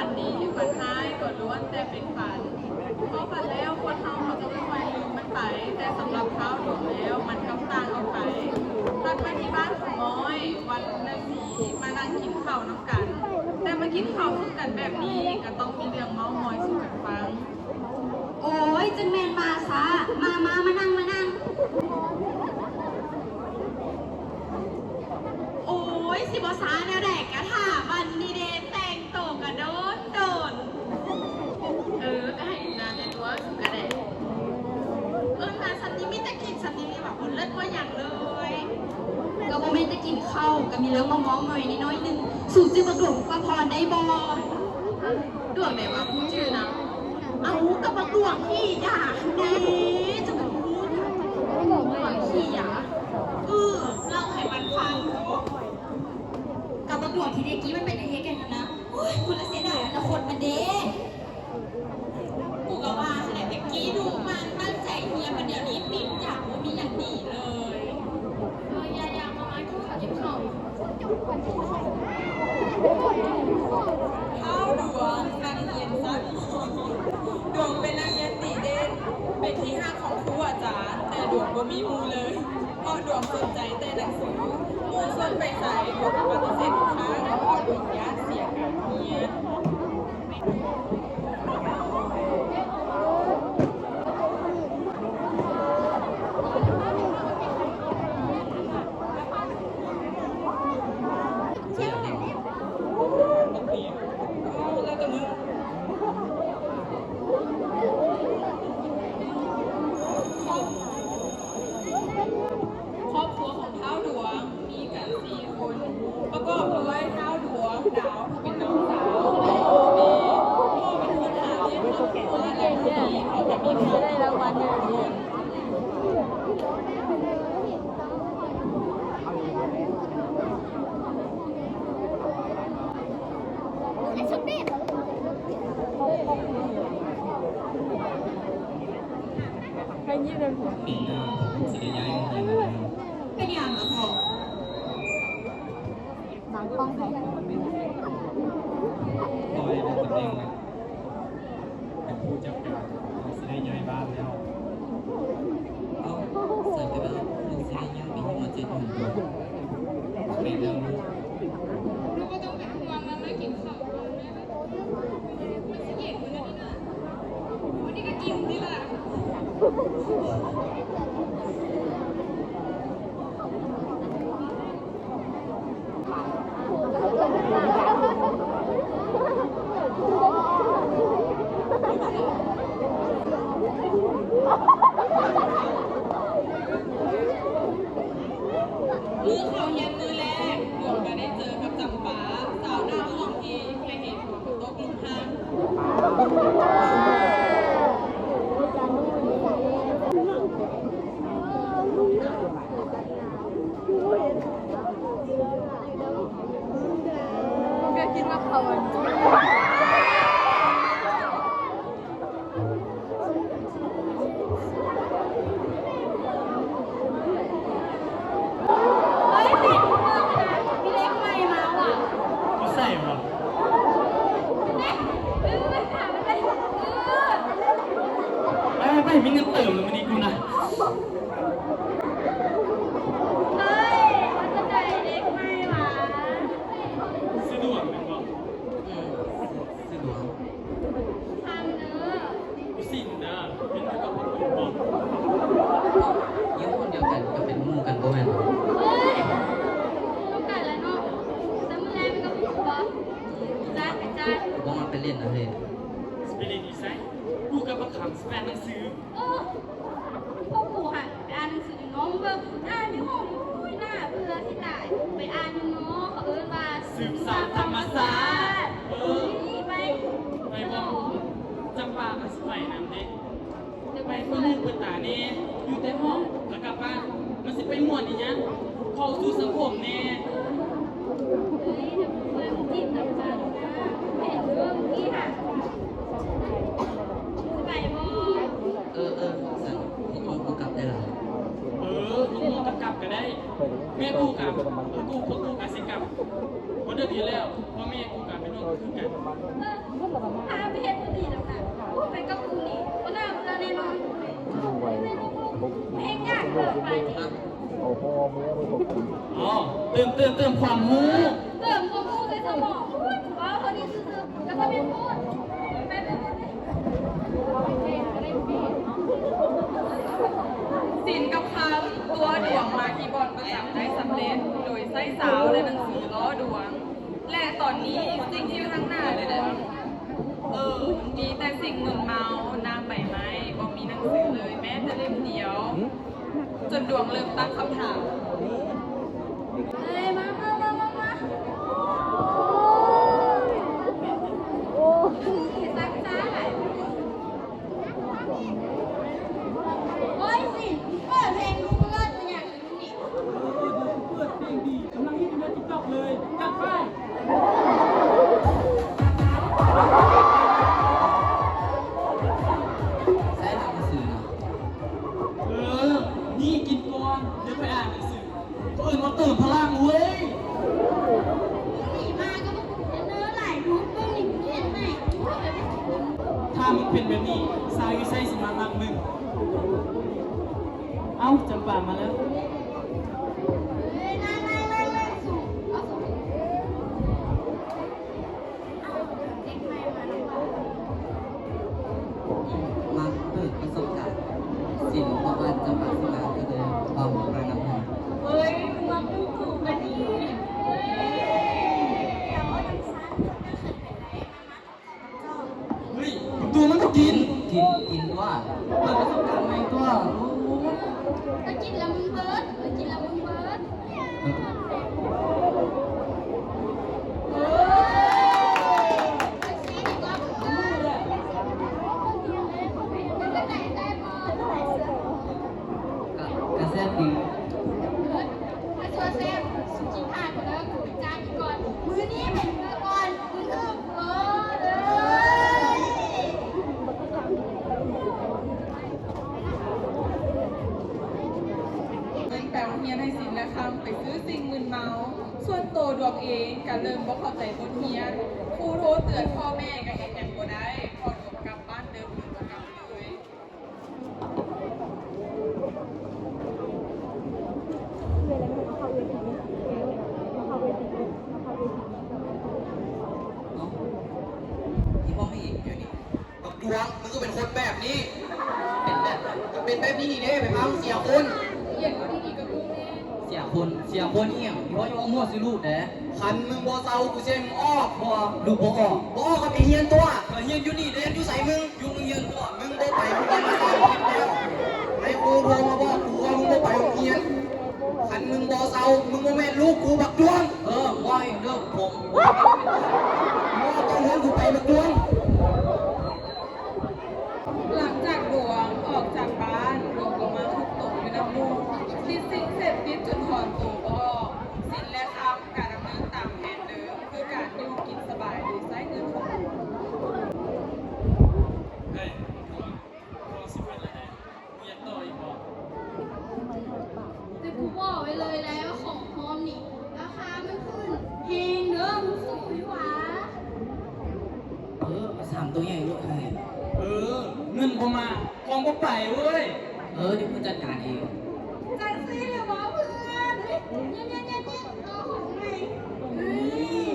ຝັນດີ ຝັນຮ້າຍກໍລ້ວນແຕ່ເປັນຝັນ. ພໍຝັນແລ້ວ ຄົນເຮົາກໍຈະຄ່ອຍໆລືມມັນໄປ, ແຕ່ສຳລັບທ້າວດວງແລ້ວ ມັນກັບຕ່າງອອກໄປ. ຕັດມາທີ່ບ້ານຂອງນ້ອຍ, ວັນລະສີມານັ່ງກິນເຂົ້ານຳກັນ, ແຕ່ມາກິນເຂົ້າສູ່ກັນແບບນີ້ ກໍຕ້ອງມີເລື່ອງເມົາມອຍສູ່ກັນຟັງ. ໂອ້ຍ ຈັ່ງແມ່ນມາຊ້າ. ມາ ມາ ມານັ່ງ ມານັ່ງ. ໂອ້ຍ ຊິບໍ່ຊ້າແນວໃດ, ກະຖ້າບັດນີ້ເດ ແຕ່ງໂຕກະໂດນໂດນ. ເອີ ກະໃຫ້ອີກນານແດ່ຕົວະ ກະໄດ້. ເອີ ນານ ສ່ຳນີ້ມີແຕ່ກິນ ສ່ຳນີ້ມີວ່າ ບໍ່ເລີດບໍ່ຫຍັງເລີຍ. ກະບໍ່ແມ່ນແຕ່ກິນເຂົ້າ, ກະມີເລື່ອງມາເມົາມອຍໜ້ອຍໜຶ່ງ. ສູຈື່ບັກດວງພາພອນໄດ້ບໍ່? ດວງໃດວະ? ບໍ່ຈື່ນະ. ເອົ້າ ກະບັກດວງຂີ້ຢາຫັ້ນເດ. ຈັ່ງບໍ່ຮູ້. ດວງຂີ້ຢາ. ເອີ ເລົ່າໃຫ້ມັນຟັງ. ກະບັກດວງທີ່ເດກີ້ມັນໄປເຮັດກັນຫັ້ນນະ. ໂອ້ຍ ກູລະເສຍດາຍອະນາຄົດມັນເດ. ກູກະວ່າຫັ້ນແຫຼະ ແພັກກີ້ດຸມັນຕັ້ງໃຈຮຽນ ບັດດຽວນີ້ຕິດຫຍັງບໍ່ມີຫຍັງດີເລີຍ. ເອີ ຢ່າໆ ມາ ມາ ກິນເຂົ້າ ກິນເຂົ້າ. ທ້າວດວງນັກຮຽນຊັ້ນ ດວງເປັນນັກຮຽນດີເດັ່ນ ເປັນທີ່ຮັກຂອງຄູອາຈານ, ແຕ່ດວງບໍ່ມີໝູ່ເລີຍ ເພາະດວງສົນໃຈແຕ່ໜັງສື. ໝູ່ຊວນໄປໃສ ດວງກະປະຕິເສດທຸກຄັ້ງ ເພາະດວງຢ້ານເສຍການຮຽນ. ຄອບຄົວຂອງທ້າວດວງມີກັນສີ່ຄົນ ປະກອບດ້ວຍທ້າວດວງ ດາວ ເປັນນ້ອງສາວ ແລະພໍ່ແມ່. ພໍ່ເປັນຄົນຫາລ້ຽງຄອບຄົວ ແລະ ເຂົາກໍມີຄອບຄົວ. ເປັນຫຍັງລະພໍ່? ບາງກ້ອງເນາະ ເປັນຜູ້ຈັດການ ເຮົາຊິໄດ້ຍ້າຍບ້ານແລ້ວ. ເອົ້າ ຊັ້ນກະໄດ້ ເຮົາຊິໄດ້ຍ້າຍໄປຢູ່ມາເຈັດໝື່ນດອນ. ແມ່ນແລ້ວລູກ. ລູກບໍ່ຕ້ອງເປັນຫ່ວງນະ ມາກິນເຂົ້າກ່ອນນະ. ມັນຊິເຢັນພຸ້ນນະ. ມື້ນີ້ກະກິນຕິລະ. ມື້ເຂົ້າຮຽນມື້ແລກ ດວງກະໄດ້ເຈີກັບຈຳປາ ສາວໜ້າຫ້ອງທີ່ໃຫ້ເຫດຜົນຕົກລຸມຮັກ. ເຂົາກະຄິດວ່າເຂົາອັນ ຢູ່ໃສວະ? ໄປໆ ມີເງິນເຕີມແລ້ວມື້ນີ້ກູນະ. ເຮີ້ຍ ມັນຈະໄດ້ເດັກໃໝ່ຫວາ? ສະດວກແມ່ນບໍ່? ເອີ ສະດວກ. ຟັງເດີ ຊິນເດີ ເປັນໝູ່ກັບປະຕູບໍ? ຢູ່ຫ້ອງດຽວກັນກະເປັນໝູ່ກັນບໍ່ແມ່ນ? ເຮີ້ຍ ໝູ່ກັນລະເນາະ. ແຕ່ມື້ແລງມັນກະໝູ່ບໍ່? ຈັກ ໄປຈັກ ບໍ່ມັກໄປຫຼິ້ນນະເຮີ້ຍ. ຊິໄປຫຼິ້ນຢູ່ໃສ? ກູກັບບັກຄຳຊິໄປອ່ານໜັງສື. ເອີ ພວກກູຫັ້ນໄປອ່ານໜັງສືຢູ່ນອກເບິ່ງ ອ່ານຢູ່ຫ້ອງ ໂອ້ຍ ໜ້າເບື່ອຊິຕາຍ. ໄປອ່ານຢູ່ນອກ ເຂົາເອີ້ນວ່າ ສືບສານທຳມະຊາດ. ເອີ ໄປ ໄປບໍ່? ຈຳປາກະຊິໄປນຳເດ້. ໄປເປີດຫູເປີດຕາແດ່ ຢູ່ແຕ່ຫ້ອງລະກັບບ້ານ ມັນຊິໄປມ່ວນອີ່ຫຍັງ? ເຂົ້າສູ່ສັງຄົມແດ່. ເອີ ເອີ ຊັ້ນພວກເຮົາກໍກັບໄດ້ລະ. ເອີ ພວກເຮົາກໍກັບກະໄດ້. ແມ່ກູກະ ເອີ ກູ ພວກກູກະຊິກັບ. ບໍ່ເດີນຢູ່ແລ້ວ ພໍ່ແມ່ກູກະເປັນຫ່ວງ ພາໄປເຮັດບໍ່ດີແລ້ວນະ. ໂອ້ຍ ໄປກັບຜູ້ນີ້ບໍ່ໜ້າເບື່ອແນ່ນອນ. ເຮັດຍາກເກີນໄປນີ້. ອໍ ເຕີມ ເຕີມ ເຕີມຄວາມຮູ້ ເຕີມຄວາມຮູ້ໃສ່ສະໝອງ. ໂອ້ຍ ເວົ້າເທົ່ານີ້ຊື່ໆ ແລ້ວກໍແມ່ນໂພດ. ໄປ ໄປ ໄປ ໄປ. ສິນກັບຄຳຕົວະດວງມາທີ່ບ່ອນປະຈຳໄດ້ສຳເລັດ ໂດຍໃຊ້ຊາວ ແລະ ໜັງສືຫຼໍ່ດວງ. ແລະ ຕອນນີ້ສິ່ງທີ່ຢູ່ທາງໜ້າດວງ ເອີ ມີແຕ່ສິ່ງມຶນເມົາ, ນ້ຳໃບໄມ້, ບໍ່ມີໜັງສືເລີຍແມ້ແຕ່ເຫຼັ້ມດຽວ, ຈົນດວງເລີ່ມຕັ້ງຄຳຖາມ. ເອີຍ ມາ ມາ ມາ ມາ ມາ. ໂອ້ຍ ຊັກຊ້າຫຼາຍ. ໂອ້ຍ ສິນ ເປີດເພງດູເລີດ ເປັນຫຍັງ? ເອີ ເປີດເພງດີ ກຳລັງຮິດຢູ່ໃນ TikTok ເລີຍ ຈັດໄປ. ໃຊ້ໜັງສືນະ. ເອີ ນີ້ກິນກ່ອນ ດຽວໄປອ່ານໜັງສື. ເຂົາເອີ້ນວ່າເຕີມພະລັງເວີຍ. ນີ້ມາກໍບໍ່ເຫັນເດີ ຫຼາຍຮູບເບິ່ງນີ້ເຫັນໄໝ? ຖ້າມຶງເປັນແບບນີ້ ສາວຢູ່ໃສຊິມາມັກມຶງ? ເອົ້າ ຈຳປາມາແລ້ວ. ເອີຍ ນັ່ງ ນັ່ງ ນັ່ງ ນັ່ງ ສູງ ເອົາສູງ. ມາເປີດປະສົບການ. ສິນບອກວ່າຈຳປາຊິມາ ກໍເລີຍເອົາມານຳ. ເອີຍ ມັກດູຖູກປານນີ້. ເຮີ້ຍ ບັກຕູມັນກໍກິນ ກິນ ກິນຕົວະ. ເປີດປະສົບການໃໝ່ຕົວະ. ໂອ້ຍ ກໍກິນລະມຶງເບີດ ກໍກິນລະມຶງເບີດ. ເອີ ເອີ ເປັນຈັ່ງໃດແຊບບໍ່? ກະ ກະແຊບດີ. ເອີ ຖ້າຊົ່ວແຊບ ຊິພາໄປເດີ ກູໄປຈ້າງອີກກ່ອນ. ມື້ນີ້ເປັນມື້ກ່ອນ ມື້ອື່ນບໍ່ເລີຍ. ເງິນໄປໂຮງຮຽນໃຫ້ສິນແລະຄຳໄປຊື້ສິ່ງມຶນເມົາ. ສ່ວນໂຕດວງເອງກະເລີ່ມບໍ່ເຂົ້າໃຈບົດຮຽນ. ຄູໂທເຕືອນພໍ່ແມ່ກະເຮັດຫຍັງບໍ່ໄດ້ ເພາະດວງກັບບ້ານເດີມ ຫຼືບໍ່ກັບເລີຍ. ເອົ້າ ອີພໍ່ແມ່ອີກດຽວນີ້. ບັກດວງ ມຶງກໍເປັນຄົນແບບນີ້. ເປັນແບບໃດ? ກໍເປັນແບບນີ້ນີ້ເດ້ ໄປພາເຮົາເສຍຄົນ. ຮຽນບໍ່ດີໆກັບລູກແດ່. ເສຍຄົນ ເສຍຄົນອີ່ຫຍັງ? ອີພໍ່ຢ່າເວົ້າມົ້ວໃສ່ລູກແດ່. ຄັນມຶງບໍ່ເຊົາ ກູຊິໃຫ້ມຶງອອກ. ບໍ່ ລູກບໍ່ອອກ. ບໍ່ອອກກໍໄປຮຽນຕົວະ. ກໍຮຽນຢູ່ນີ້ເດ້. ຮຽນຢູ່ໃສມຶງ? ຢູ່ໂຮງຮຽນຕົວະ. ມຶງບໍ່ໄປໂຮງຮຽນມາສາມອາທິດແລ້ວ. ໃຫ້ຄູໂທມາບອກກູວ່າມຶງບໍ່ໄປໂຮງຮຽນ. ຄັນມຶງບໍ່ເຊົາ ມຶງບໍ່ແມ່ນລູກກູ ບັກດວງ. ເອີ ວ່າເອງເດີ ຜົມ ບໍ່ຕ້ອງເຮືອນກູໄປ ບັກດວງ. ຫຼັງຈາກດວງອອກຈາກບ້ານ, ດວງກໍມາຄຸກໂຕຢູ່ນຳໝູ່, ຕິດສິ່ງເສບຕິດຈົນຖອນໂຕບໍ່ອອກ. ສິນແລະຄຳກະດຳເນີນຕາມແຜນເດີມ, ຄືການຢູ່ກິນສະບາຍໂດຍໃຊ້ເງິນຂອງໝູ່. ເຮີ້ຍ ເຮົາຊິເປັນລະແດ່. ມີຫຍັງຕໍ່ອີກບໍ່? ແຕ່ກູບອກໄວ້ເລີຍແລ້ວ ຂອງປອມນີ້ລາຄາມັນຂຶ້ນແຮງເດີ ມຶງສູ້ຢູ່ຫວາ? ເອີ ເອົາສາມໂຕໃຫຍ່ໂລດ. ເອີ ເງິນບໍ່ມາ ຂອງບໍ່ໄປເວີຍ. ເອີ ດຽວກູຈັດການເອງ. ຈັ່ງຊີ້ແຫຼະຫວາເພື່ອນ. ເອີຍ ເຢັນໆໆ ເອົາຂອງໃໝ່. ເອີຍ.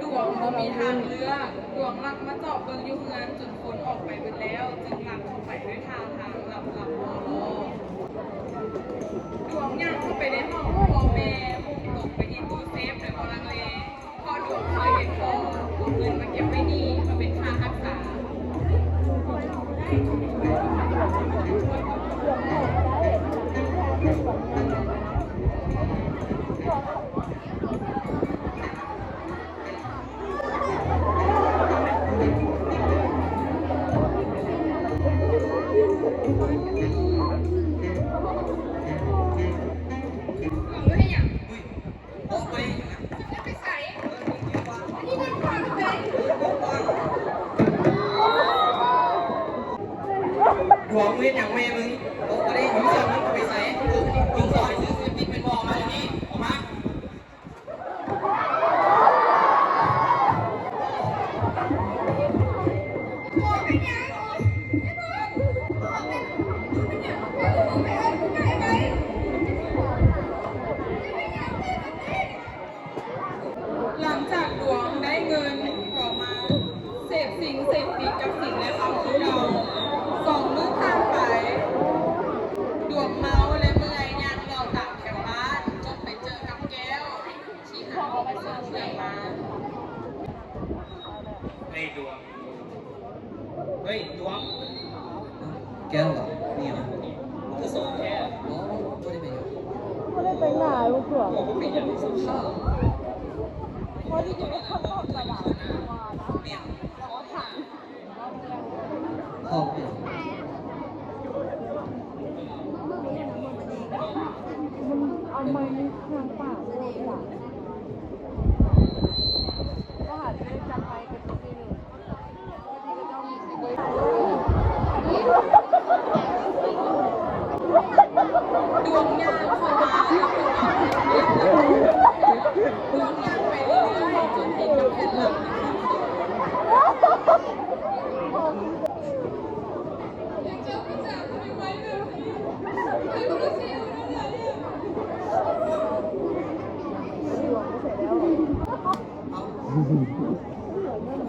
ດວງບໍ່ມີທາງເລືອກ, ດວງລັກມາເຈາະເບິ່ງຢູ່ເຮືອນຈົນຄົນອອກໄປເບິດແລ້ວ, ຈຶ່ງລັກເຂົ້າໄປດ້ວຍທ່າທາງຫຼັບໆລໍໆ. ດວງຍ່າງເຂົ້າໄປໃນຫ້ອງພໍ່ແມ່, ໂຮມຕົກໄປທີ່ຕູ້ເຊຟໂດຍບໍ່ລັງເລ, ເພາະດວງເຄີຍເຫັນພໍ່ເອົາເງິນມາເກັບໄວ້ນີ້ ເພື່ອເປັນຄ່າຮັກສາ. ດວງ ມຶງເຮັດຫຍັງແມ່ມຶງ? ບໍ່ໄດ້ຢູ່ໃສ ມຶງໄປໃສ? ມຶງຂໍໃຫ້ຊື້ເສບຕິດແມ່ນບໍ່? ອອກມາດຽວນີ້ ອອກມາ. ແຕ່ງໜ້າໃຫ້ພວກຕົວະ ພໍດີຢູ່ໃນຄອນເນາະ ແບບວ່າ ມັນເອົາໄມ້ທາງປາກເລີຍວ່າ ເຂົາຫາຈະໄດ້ຈັບໄມ້ກັນອີກທີໜຶ່ງ.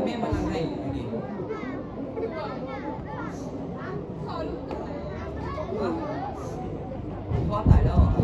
ແມ່ມານັ່ງໃຫ້ຢູ່ນີ້ ຮະ ພໍ່ຕາຍແລ້ວເຫ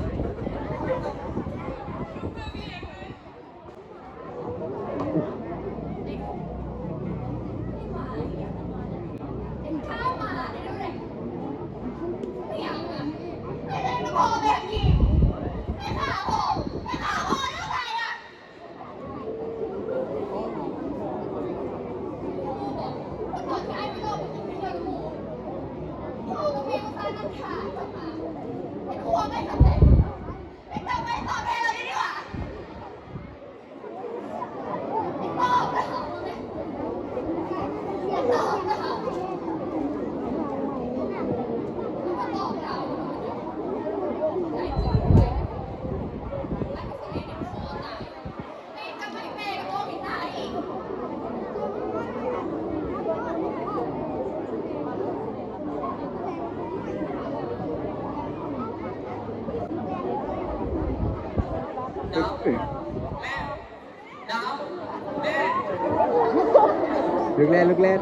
ລູກແລ່ນ ລູກແລ່ນ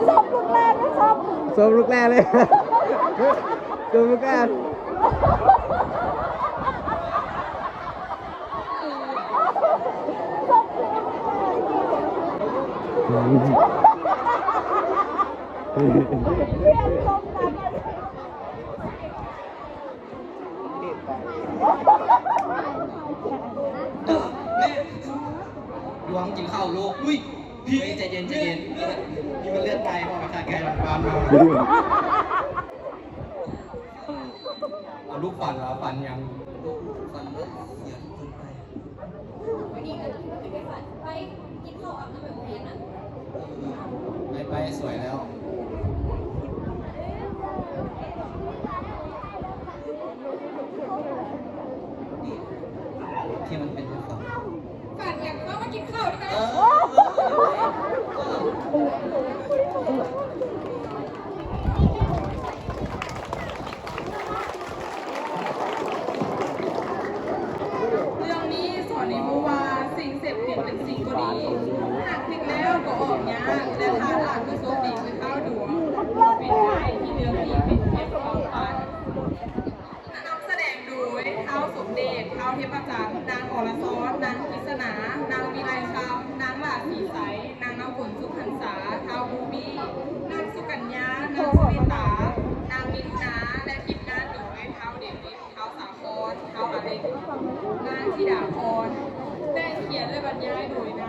ສົບລູກແລ່ນ ສົບ ສົບລູກແລ່ນເລີຍ ສົບລູກແລ່ນ. ດວງກິນເຂົ້າລູກ ອຸ້ຍ ພີ່ ໃຈເຢັນ ໃຈເຢັນ ນີ້ມັນເລືອດໄກ່ ບໍ່ແມ່ນຂາດໄກ່ຫຼັງບ້ານມາ. ເອົາ ລູກຝັນລະ ຝັນຫຍັງ? ລູກຝັນວ່າສຽງເພິ່ນໄປ ໄປ ໄປ ສວຍແລ້ວ ທີ່ມັນເປັນ ຝັນຫຍັງ? ເອົາມາກິນເຂົ້ານີ້ນະ. ເລື່ອງນີ້ສອນໃຫ້ຮູ້ວ່າ ສິ່ງເສບຕິດເປັນສິ່ງບໍ່ດີ, ຫາກຜິດແລ້ວກໍອອກຍາກ ແລະ ທ່ານຫຼານຜູ້ໂຊກດີຄືທ້າວດວງ ເປັນໄດ້ທີ່ເລື່ອງນີ້ເປັນພຽງຄວາມຝັນ. ນຳສະແດງໂດຍ ທ້າວສົມເດດ, ທ້າວເທບພະຈັນ, ນາງ ອລະຊອນ, ນາງ ກິດສະໜາ, ນາງ ວິໄລຄຳ, ນາງ ຫຼ້າສີໃສ, ນາງ ນ້ຳຝົນ ສຸກຫັນສາ, ທ້າວ ບູບີ້, ນາງ ສຸກັນຍາ, ນາງ ສຸນິຕາ, ນາງ ມິຖຸນາ ແລະ ທີມງານໂດຍ ທ້າວ ເດວິດ, ທ້າວ ສາຄອນ, ທ້າວ ອາເລັກ, ນາງ ທິດາພອນ. ແຕ່ງຂຽນ ແລະ ບັນຍາຍໂດຍ ນ